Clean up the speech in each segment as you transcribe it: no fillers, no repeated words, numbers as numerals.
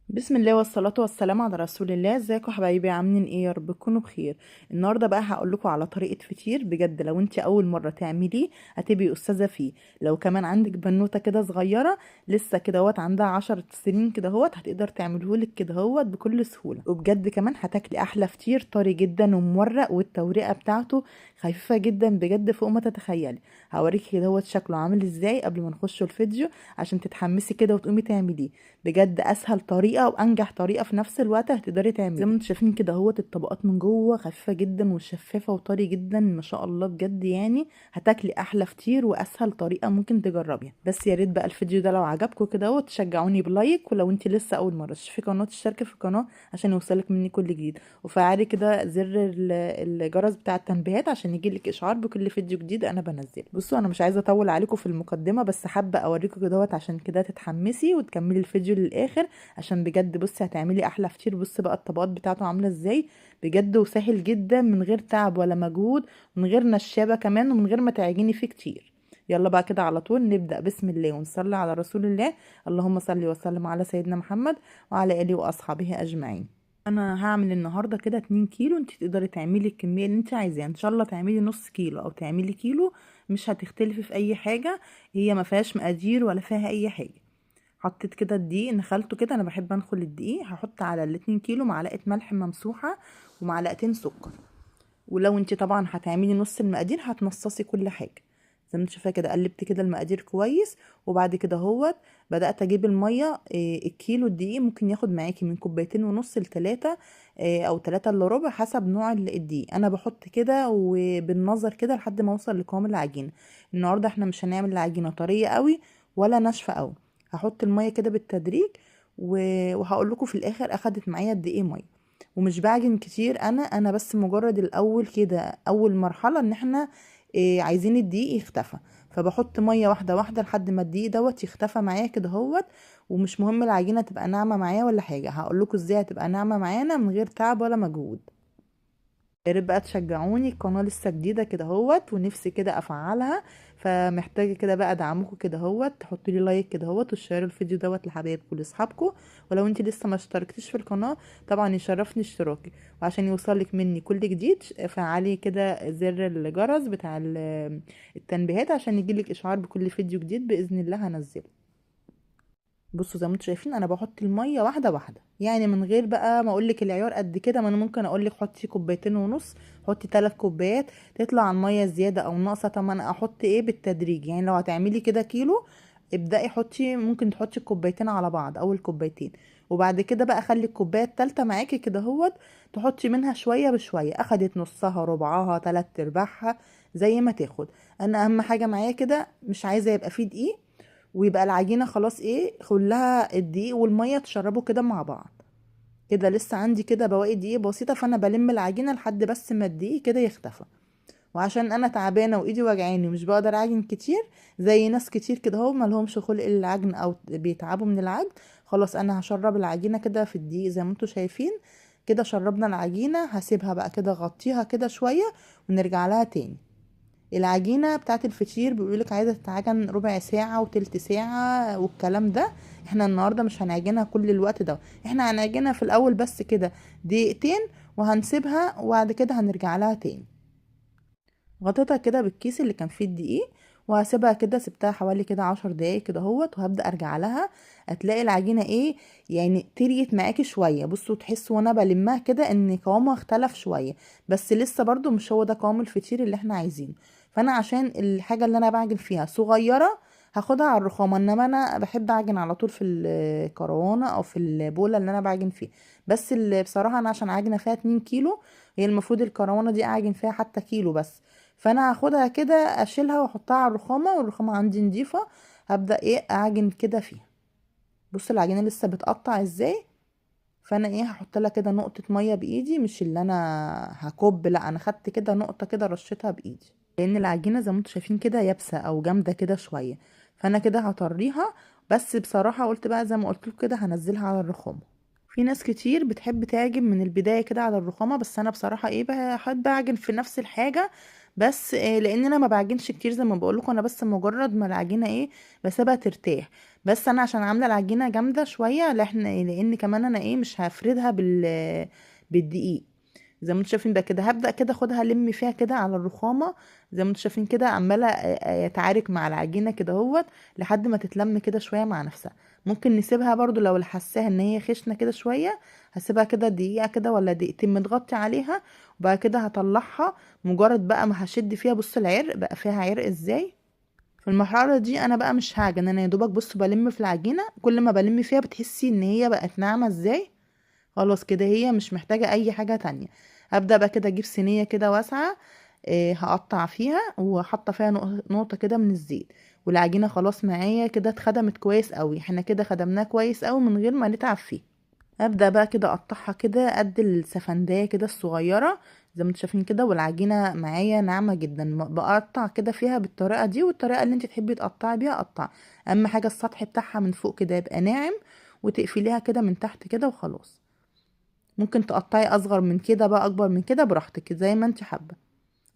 بسم الله والصلاة والسلام على رسول الله. ازيكم يا حبايبي؟ عاملين ايه؟ يا رب تكونوا بخير. النهارده بقى هقول لكم على طريقة فطير بجد، لو انت اول مرة تعمليه هتبقي استاذة فيه. لو كمان عندك بنوتة كده صغيرة لسه كده اهوت عندها 10 سنين كده اهوت هتقدر تعمله لك كده اهوت بكل سهولة، وبجد كمان هتاكلي احلى فطير طري جدا ومورق، والتوريقة بتاعته خفيفة جدا بجد فوق ما تتخيلي. هوريكي كده اهوت شكله عامل ازاي قبل ما نخش الفيديو عشان تتحمسي كده وتقومي تعمليه. بجد اسهل طريقه وانجح طريقه في نفس الوقت هتقدري تعملي. زي ما انتم شايفين كده اهوت الطبقات من جوه خفيفة جدا وشفافه وطري جدا ما شاء الله بجد، يعني هتاكلي احلى فطير واسهل طريقه ممكن تجربيها. بس يا ريت بقى الفيديو ده لو عجبكم كده اهوت تشجعوني ب like، ولو انت لسه اول مرة تشوفي قناة تشتركي في القناة عشان يوصلك مني كل جديد، وفعلي كده زر الجرس بتاع التنبيهات عشان يجيلك اشعار بكل فيديو جديد انا بنزله. بصوا انا مش عايزه اطول عليكم في المقدمة، بس حابة اوريكم كده اهوت عشان كده تتحمسي وتكملي الفيديو للاخر، عشان بجد بصي هتعملي احلى فطير. بصي بقى الطبقات بتاعته عامله ازاي بجد، وسهل جدا من غير تعب ولا مجهود، من غير نشابه كمان، ومن غير ما تعجني فيه كتير. يلا بقى كده على طول نبدا بسم الله ونصلي على رسول الله. اللهم صل وسلم على سيدنا محمد وعلى اله واصحابه اجمعين. انا هعمل النهارده كده 2 كيلو، انت تقدري تعملي الكمية اللي انت عايزاها، ان شاء الله تعملي نص كيلو او تعملي كيلو، مش هتختلفي في اي حاجة، هي ما فيهاش مقادير ولا فيها اي حاجة. حطيت كده الدقيق نخلته كده، انا بحب انخل الدقيق. هحط على الاتنين كيلو معلقه ملح ممسوحة ومعلقتين سكر، ولو انت طبعا هتعملي نص المقادير هتنصصي كل حاجة. زي ما انت شايفه كده قلبت كده المقادير كويس، وبعد كده اهوت بدات اجيب المية. الكيلو الدقيق ممكن ياخد معاكي من كوبايتين ونص لتلاتة، او تلاتة الا ربع حسب نوع الدقيق. انا بحط كده وبالنظر كده لحد ما اوصل لقوام العجينة. النهارده احنا مش هنعمل العجينة طرية قوي ولا ناشفة قوي، هحط المية كده بالتدريج وهقول لكم في الاخر اخدت معايا قد ايه مية. ومش بعجن كتير انا بس مجرد الاول كده اول مرحلة ان احنا عايزين الدقيق يختفى، فبحط مية واحدة واحدة لحد ما الدقيق دوت يختفى معايا كده اهوت. ومش مهم العجينة تبقى ناعمة معايا ولا حاجة، هقول لكم ازاي هتبقى ناعمة معانا من غير تعب ولا مجهود. يا ريت بقى تشجعوني، القناة لسه جديدة كده اهوت ونفسي كده افعلها، فمحتاجه كده بقى ادعمكم كده اهوت، تحطوا لي like كده اهوت وتشيروا الفيديو دوت لحبايبكم لاصحابكم. ولو انت لسه ما اشتركتيش في القناة طبعا يشرفني اشتراكك، وعشان يوصلك مني كل جديد فعلي كده زر الجرس بتاع التنبيهات عشان يجيلك اشعار بكل فيديو جديد باذن الله هنزله. بصوا زي ما انتم شايفين انا بحط المية واحدة واحدة، يعني من غير بقى ما اقول لك العيار قد كده، ما انا ممكن اقول لك حطي كوبايتين ونص، حطي 3 كوبايات، تطلع المية زيادة او ناقصه. طب انا احط ايه بالتدريج، يعني لو هتعملي كده كيلو ابدأي حطي، ممكن تحطي الكوبايتين على بعض اول كوبايتين، وبعد كده بقى خلي الكوباية التالتة معاكي كده اهوت تحطي منها شوية بشوية، اخدت نصها ربعها تلات ارباعها زي ما تاخد. انا اهم حاجة معايا كده مش عايزه يبقى فيه دقيق، ويبقى العجينة خلاص ايه كلها الدقيق والمية تشربوا كده مع بعض كده. لسه عندي كده بواقي دقيق بسيطة، فانا بلم العجينة لحد بس ما الدقيق كده يختفى. وعشان انا تعبانة وايدي وجعاني ومش بقدر اعجن كتير زي ناس كتير كده اهو ما لهمش خلق العجن او بيتعبوا من العجن، خلاص انا هشرب العجينة كده في الدقيق زي ما انتم شايفين كده. شربنا العجينة، هسيبها بقى كده اغطيها كده شوية ونرجع لها تاني. العجينة بتاعت الفطير بيقولك عايزه تتعجن ربع ساعة وتلت ساعة والكلام ده، احنا النهارده مش هنعجنها كل الوقت ده، احنا هنعجنها في الاول بس كده دقيقتين وهنسيبها، وبعد كده هنرجع لها تاني. غطيتها كده بالكيس اللي كان فيه الدقيق وهسيبها كده، سبتها حوالي كده 10 دقايق كده اهوت، وهبدا ارجع لها. هتلاقي العجينة ايه يعني تريت معاكي شوية. بصوا تحسوا وانا بلمها كده ان قوامها اختلف شوية، بس لسه برضو مش هو ده قوام الفطير اللي احنا عايزينه. فانا عشان الحاجة اللي انا بعجن فيها صغيرة هاخدها على الرخامه، انما انا بحب اعجن على طول في الكروانه او في البوله اللي انا بعجن فيها. بس اللي بصراحة انا عشان عاجنه فيها 2 كيلو، هي المفروض الكروانه دي اعجن فيها حتى كيلو بس، فانا هاخدها كده اشيلها واحطها على الرخامه، والرخامه عندي نضيفه، هبدا ايه اعجن كده فيها. بصوا العجينة لسه بتقطع ازاي، فانا ايه هحط لها كده نقطة مية بايدي، مش اللي انا هكب، لا انا خدت كده نقطة كده رشيتها بايدي، لان العجينة زي ما انتم شايفين كده يابسة او جامدة كده شوية، فانا كده هطريها. بس بصراحة قلت بقى زي ما قلت لكم كده هنزلها على الرخامه. في ناس كتير بتحب تعجن من البداية كده على الرخامه، بس انا بصراحة ايه بحب اعجن في نفس الحاجة، بس لان انا ما بعجنش كتير زي ما بقول لكم، انا بس مجرد ما العجينة ايه بسيبها ترتاح. بس انا عشان عامله العجينة جامدة شوية، لان كمان انا ايه مش هفردها بالدقيق زي ما انتم شايفين ده كده. هبدا كده اخدها لم فيها كده على الرخامه زي ما انتم شايفين كده، عماله اتعارك مع العجينة كده اهوت لحد ما تتلم كده شوية مع نفسها. ممكن نسيبها برضو لو حساها ان هي خشنه كده شوية، هسيبها كده دقيقة كده ولا دقيقتين متغطي عليها، وبعد كده هطلعها. مجرد بقى ما هشد فيها، بصوا العرق بقى فيها عرق ازاي. في المرحلة دي انا بقى مش هعجن، انا يا دوبك بصوا بلم في العجينة، كل ما بلم فيها بتحسي ان هي بقت ناعمة ازاي. خلاص كده هي مش محتاجه اي حاجة تانية. هبدا بقى كده اجيب صينية كده واسعة، هقطع فيها وحاطه فيها نقطة كده من الزيت، والعجينه خلاص معايا كده اتخدمت كويس قوي، احنا كده خدمناها كويس قوي من غير ما نتعب فيه. هبدا بقى كده اقطعها كده قد السفنديه كده الصغيرة زي ما انتم شايفين كده، والعجينه معايا ناعمة جدا. بقطع كده فيها بالطريقة دي، والطريقة اللي انت تحبي تقطعي بيها قطع. اهم حاجة السطح بتاعها من فوق كده يبقى ناعم، وتقفليها كده من تحت كده وخلاص. ممكن تقطعي اصغر من كده بقى اكبر من كده براحتك زي ما انت حابة.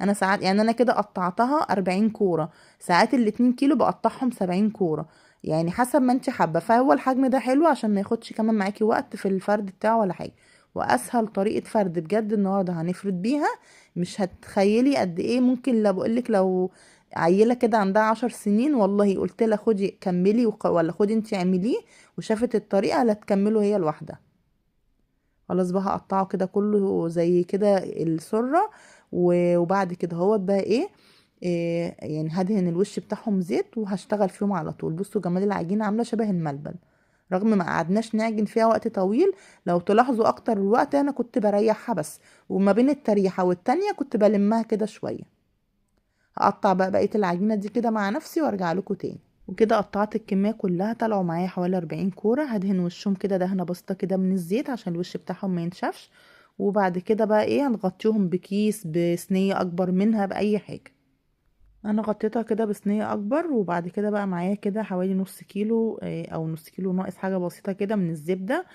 انا ساعات يعني انا كده قطعتها 40 كورة، ساعات الاتنين كيلو بقطعهم 70 كورة، يعني حسب ما انت حابة. فهو الحجم ده حلو عشان ما ياخدش كمان معاكي وقت في الفرد بتاعه ولا حاجة، واسهل طريقه فرد بجد النهارده هنفرد بيها. مش هتخيلي قد ايه ممكن، لو بقولك لو عيله كده عندها 10 سنين والله قلت لها خدي كملي ولا خدي انت اعمليه، وشافت الطريقة لا تكمله هي لوحدها. خلاص بقى هقطعه كده كله زي كده السرة، وبعد كده هوت بقى ايه، يعني هدهن الوش بتاعهم زيت وهشتغل فيهم على طول. بصوا جمال العجينة عامله شبه الملبن، رغم ما قعدناش نعجن فيها وقت طويل. لو تلاحظوا اكتر الوقت انا كنت بريحها بس، وما بين التريحه والتانية كنت بلمها كده شوية. هقطع بقى بقية العجينة دي كده مع نفسي وارجع لكم تاني. وكده قطعت الكمية كلها، طلعوا معايا حوالي 40 كورة. هدهن وشهم كده دهنه بسيطة كده من الزيت عشان الوش بتاعهم ما ينشفش، وبعد كده بقى ايه هنغطيهم بكيس، بصينيه اكبر منها، باي حاجة. انا غطيتها كده بصينيه اكبر، وبعد كده بقى معايا كده حوالي نص كيلو، او نص كيلو ناقص حاجة بسيطة كده من الزبدة،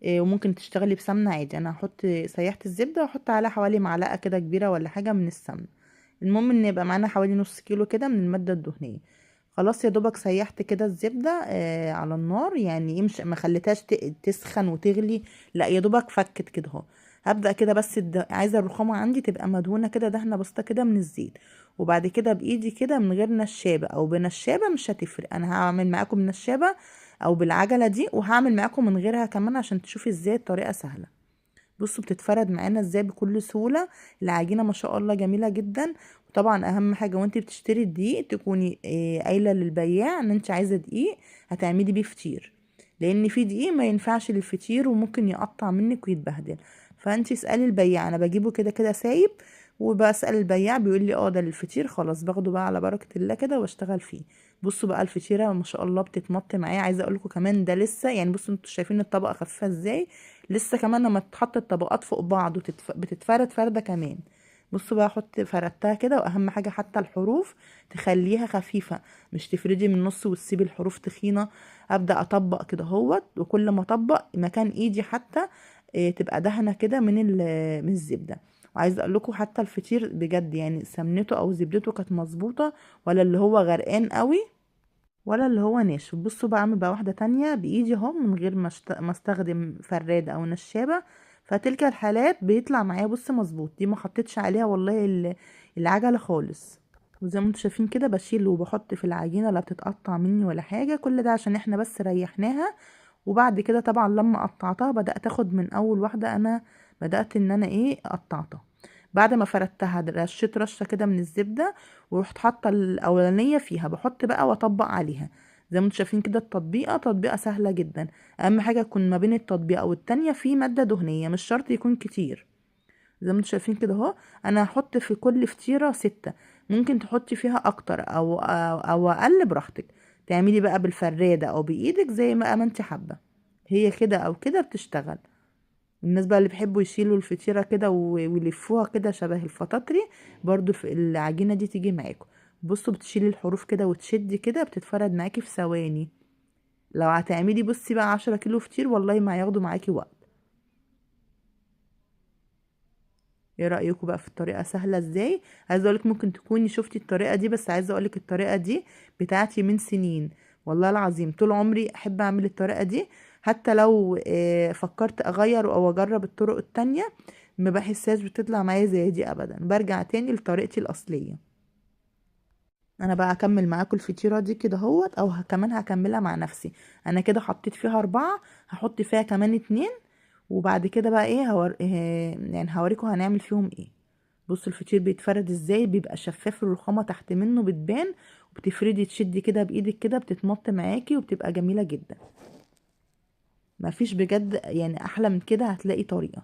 وممكن تشتغلي بسمنه عادي. انا هحط سيحت الزبدة واحط عليها حوالي معلقه كده كبيرة ولا حاجة من السمنة. المهم ان يبقى معانا حوالي نص كيلو كده من المادة الدهنية. خلاص يا دوبك سيحت كده الزبدة على النار، يعني ايه مش ما خليتهاش تسخن وتغلي، لا يا دوبك فكت كده اهو. هبدا كده بس عايزه الرخامه عندي تبقى مدهونه كده دهنه بسيطة كده من الزيت، وبعد كده بايدي كده من غير نشابه او بنشابه مش هتفرق، انا هعمل معاكم نشابه او بالعجله دي، وهعمل معاكم من غيرها كمان عشان تشوفي ازاي الطريقة سهلة. بصوا بتتفرد معانا ازاي بكل سهولة، العجينة ما شاء الله جميلة جدا. وطبعا اهم حاجة وانت بتشتري الدقيق تكوني قايله للبياع ان انت عايزه دقيق هتعملي بيه فطير، لان في دقيق ما ينفعش للفطير وممكن يقطع منك ويتبهدل. فانت اسالي البياع، انا بجيبه كده كده سايب، وبسال البياع بيقول لي ده للفطير، خلاص باخده بقى على بركة الله كده واشتغل فيه. بصوا بقى الفطيره ما شاء الله بتتمط معايا، عايزه اقول لكم كمان ده لسه يعني بصوا انتوا شايفين الطبقة خفيفة ازاي، لسه كمان لما تتحط الطبقات فوق بعض بتتفرد فرده كمان. بصوا بقى احط فردتها كده، واهم حاجة حتى الحروف تخليها خفيفة، مش تفردي من النص وتسيبي الحروف تخينة. ابدا اطبق كده اهوت، وكل ما اطبق مكان ايدي حتى تبقى دهنه كده من الزبدة. وعايزه اقول لكم حتى الفطير بجد يعني سمنته او زبدته كانت مظبوطة، ولا اللي هو غرقان قوي ولا اللي هو ناشف. بصوا بعمل بقى واحدة تانية بايدي اهو من غير ما استخدم فراد او نشابه، فتلك الحالات بيطلع معايا بص مظبوط. دي ما حطيتش عليها والله العجلة خالص. وزي ما انتم شايفين كده بشيل وبحط في العجينة، لا بتتقطع مني ولا حاجة، كل ده عشان احنا بس ريحناها. وبعد كده طبعا لما قطعتها بدات اخد من اول واحدة، انا بدات ان انا ايه قطعتها. بعد ما فردتها رشيت رشه كده من الزبدة، ورحت حاطه الاولانية فيها، بحط بقى واطبق عليها زي ما انتم شايفين كده. التطبيقه تطبيقه سهلة جدا، اهم حاجة يكون ما بين التطبيقه والتانية في مادة دهنية، مش شرط يكون كتير. زي ما انتم شايفين كده اهو، انا هحط في كل فطيره 6، ممكن تحطي فيها اكتر او اقل براحتك، تعملي بقى بالفراده او بايدك زي ما انت حابة، هي كده او كده بتشتغل. الناس بقى اللي بيحبوا يشيلوا الفطيره كده ويلفوها كده شبه الفطاطري، برضو في العجينة دي تيجي معاكم. بصوا بتشيلي الحروف كده وتشدي كده، بتتفرد معاكي في ثواني. لو هتعملي بصي بقى 10 كيلو فطير والله ما هياخدوا معاكي وقت. ايه رايكم بقى في الطريقة؟ سهلة ازاي. عايزه اقولك ممكن تكوني شفتي الطريقة دي، بس عايزه اقولك الطريقة دي بتاعتي من سنين، والله العظيم طول عمري احب اعمل الطريقة دي. حتى لو فكرت اغير او اجرب الطرق التانية ما بحسهاش بتطلع معايا زي دي ابدا، برجع تاني لطريقتي الاصلية. انا بقى اكمل معاكم الفطيره دي كده اهوت، او كمان هكملها مع نفسي. انا كده حطيت فيها 4، هحط فيها كمان 2، وبعد كده بقى ايه يعني هوريكم هنعمل فيهم ايه. بصوا الفطير بيتفرد ازاي، بيبقى شفاف، الرخامه تحت منه بتبان، وبتفردي تشدي كده بايدك كده بتتمط معاكي وبتبقى جميلة جدا. مفيش بجد يعني احلى من كده هتلاقي طريقه.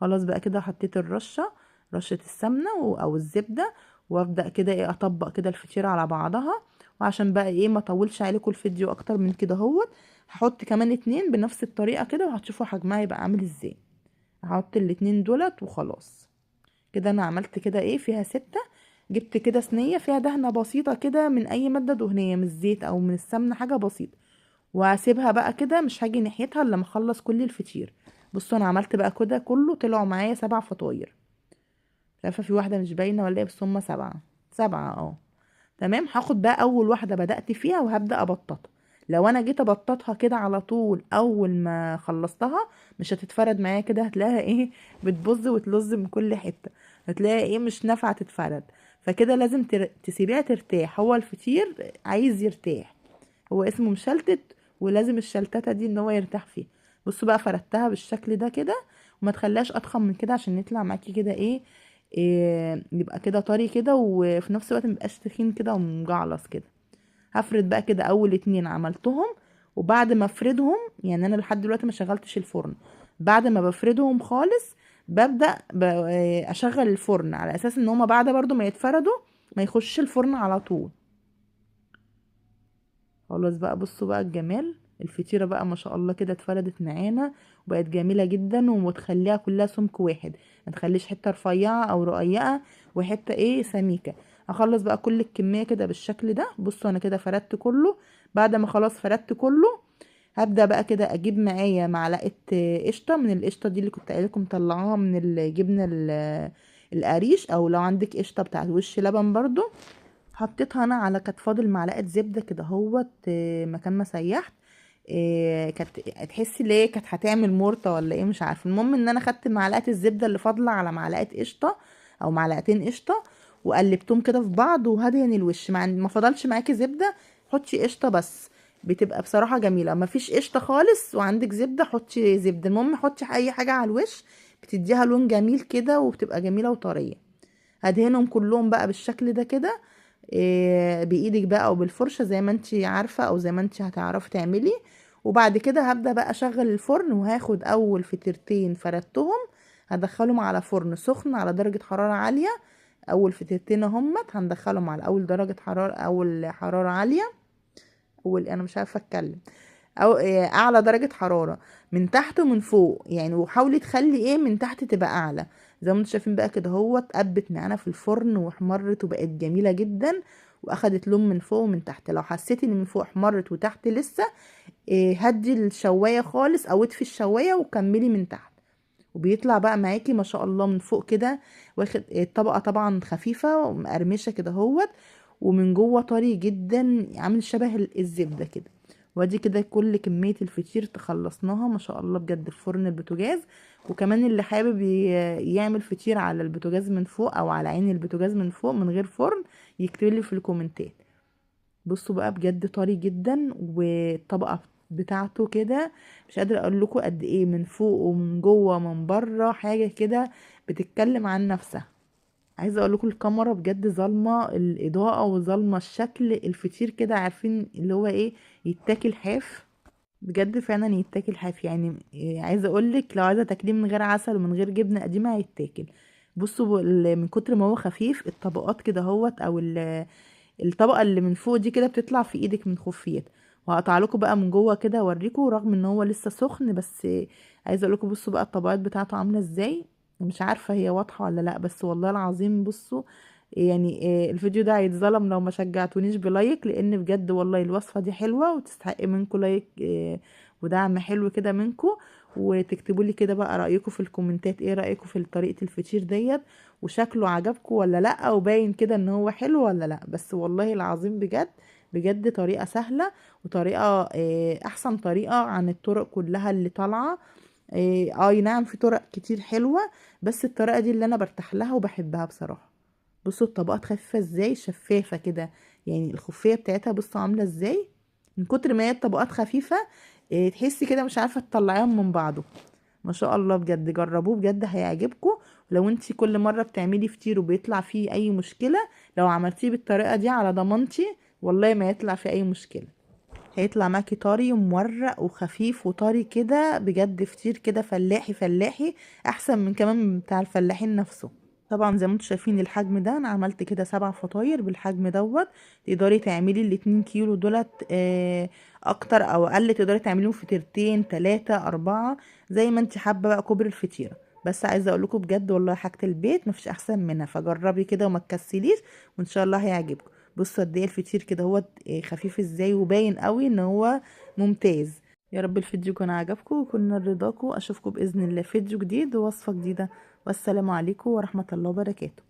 خلاص بقى كده حطيت الرشه، رشه السمنة او الزبدة، وابدا كده ايه اطبق كده الفطيره على بعضها. وعشان بقى ايه ما اطولش عليكم الفيديو اكتر من كده اهوت، هحط كمان 2 بنفس الطريقة كده، وهتشوفوا حجمها يبقى عامل ازاي. هحط الاتنين دولت وخلاص كده. انا عملت كده ايه فيها 6. جبت كده صينية فيها دهنه بسيطة كده من اي مادة دهنية، من الزيت او من السمنة، حاجة بسيطة، وهسيبها بقى كده مش هاجي ناحيتها الا لما اخلص كل الفطير. بصوا انا عملت بقى كده كله، طلعوا معايا 7 فطاير. مش عارفه في واحدة مش باينة ولا ايه، بس هم 7. تمام. هاخد بقى اول واحدة بدات فيها وهبدا ابططها. لو انا جيت ابططها كده على طول اول ما خلصتها مش هتتفرد معايا كده، هتلاقيها ايه بتبظ وتلز من كل حتة، هتلاقيها ايه مش نافعة تتفرد. فكده لازم تسيبيها ترتاح. هو الفطير عايز يرتاح، هو اسمه مشلتت، ولازم الشلتته دي ان هو يرتاح فيها. بصوا بقى فردتها بالشكل ده كده، وما تخليهاش اضخم من كده عشان يطلع معاكي كده ايه، يبقى كده طري كده، وفي نفس الوقت ميبقاش تخين كده ومجعلص كده. هفرد بقى كده اول 2 عملتهم، وبعد ما افردهم، يعني انا لحد دلوقتي ما شغلتش الفرن، بعد ما بفردهم خالص ببدأ اشغل الفرن على اساس ان هما بعد برضو ما يتفردوا ما يخشش الفرن على طول. خلاص بقى بصوا بقى الجمال، الفطيرة بقى ما شاء الله كده اتفردت معانا وبقت جميلة جدا، وتخليها كلها سمك واحد، ما تخليش حتة رفيعة او رقيقة وحتة ايه سميكة. هخلص بقى كل الكمية كده بالشكل ده. بصوا انا كده فردت كله. بعد ما خلاص فردت كله هبدأ بقى كده اجيب معايا معلقة قشطة من القشطة دي اللي كنت قايله لكم طلعوها من الجبنة القريش، او لو عندك قشطة بتاعت وش لبن برضو. حطيتها انا على، كانت فاضل معلقة زبدة كده اهوت مكان ما سيحت، كانت تحسي ليه كانت هتعمل مرطة ولا ايه مش عارفه. المهم ان انا خدت معلقة الزبدة اللي فاضلة على معلقة قشطة او معلقتين قشطة، وقلبتهم كده في بعض وهدهن الوش. ما فضلش معاكي زبدة حطي قشطة بس، بتبقى بصراحة جميلة. ما فيش قشطة خالص وعندك زبدة حطي زبدة، المهم حطي اي حاجة على الوش بتديها لون جميل كده وبتبقى جميلة وطرية. هدهنهم كلهم بقى بالشكل ده كده، بايدك بقى او بالفرشة زي ما انتي عارفة او زي ما انتي هتعرفي تعملي. وبعد كده هبدأ بقى اشغل الفرن، وهاخد اول فطيرتين فردتهم هدخلهم على فرن سخن على درجة حرارة عالية. اول فطيرتين اهمت هندخلهم على اول درجة حرارة، اول حرارة عالية، اول انا مش عارفة اتكلم، او اعلى درجة حرارة من تحت ومن فوق يعني، وحاولي تخلي ايه من تحت تبقى اعلى. زي ما انتم شايفين بقى كده اهوت قبت معانا في الفرن واحمرت وبقت جميلة جدا، واخدت لون من فوق ومن تحت. لو حسيتي ان من فوق احمرت وتحت لسه، هدي الشواية خالص او اطفي الشواية وكملي من تحت، وبيطلع بقى معاكي ما شاء الله من فوق كده واخد الطبقة طبعا خفيفة ومقرمشة كده اهوت، ومن جوه طري جدا عامل شبه الزبدة كده. وادي كده كل كمية الفطير تخلصناها ما شاء الله بجد في فرن البوتاجاز. وكمان اللي حابب يعمل فطير على البوتاجاز من فوق او على عين البوتاجاز من فوق من غير فرن يكتب لي في الكومنتات. بصوا بقى بجد طري جدا، والطبقة بتاعته كده مش قادرة اقول لكم قد ايه، من فوق ومن جوه ومن بره، حاجة كده بتتكلم عن نفسها. عايزة اقول لكم الكاميرا بجد ظالمة الاضاءة وظالمة الشكل، الفطير كده عارفين اللي هو ايه، يتاكل حاف بجد، فعلا يتاكل حاف يعني. عايزة اقول لك لو عايزة تاكليه من غير عسل ومن غير جبنة قديمة هيتاكل. بصوا من كتر ما هو خفيف الطبقات كده اهوت، او الطبقة اللي من فوق دي كده بتطلع في ايدك من خفيت. وهقطع لكم بقى من جوه كده اوريكم، رغم ان هو لسه سخن، بس عايزه اقول لكم بصوا بقى الطبقات بتاعته عامله ازاي. مش عارفه هي واضحة ولا لا، بس والله العظيم بصوا الفيديو ده هيتظلم لو ما شجعتونيش ب like، لان بجد والله الوصفة دي حلوة وتستحق منكم like، ودعم حلو كده منكم، وتكتبوا لي كده بقى رايكم في الكومنتات، ايه رايكم في طريقه الفطير ديت، وشكله عجبكم ولا لا، وباين كده ان هو حلو ولا لا. بس والله العظيم بجد بجد طريقه سهلة، وطريقه احسن طريقه عن الطرق كلها اللي طالعه. اي نعم في طرق كتير حلوة، بس الطريقة دي اللي انا برتاح لها وبحبها بصراحة. بصوا الطبقات خفيفة ازاي، شفافة كده، يعني الخفية بتاعتها بصوا عامله ازاي، من كتر ما هي الطبقات خفيفة تحسي كده مش عارفه تطلعيهم من بعضه. ما شاء الله بجد جربوه، بجد هيعجبكم. لو انتي كل مرة بتعملي فطير وبيطلع فيه اي مشكلة، لو عملتيه بالطريقة دي على ضمانتي والله ما يطلع فيه اي مشكلة، هيطلع معاكي طري ومورق وخفيف وطري كده، بجد فطير كده فلاحي فلاحي، احسن من كمان بتاع الفلاحين نفسه. طبعا زي ما انتم شايفين الحجم ده، انا عملت كده 7 فطاير بالحجم دوت. تقدري تعملي ال2 كيلو دولت اكتر او اقل، تقدري تعمليهم فطيرتين 3 4 زي ما انت حابة بقى كبر الفطيره. بس عايزه اقول لكم بجد والله حاجة البيت مفيش احسن منها، فجربي كده وما تكسليش وان شاء الله هيعجبكم. بصوا قد ايه الفطير كده هو خفيف ازاي، وباين قوي ان هو ممتاز. يا رب الفيديو كان عجبكم وكنا رضاكم. اشوفكم باذن الله فيديو جديد ووصفه جديدة، والسلام عليكم ورحمة الله وبركاته.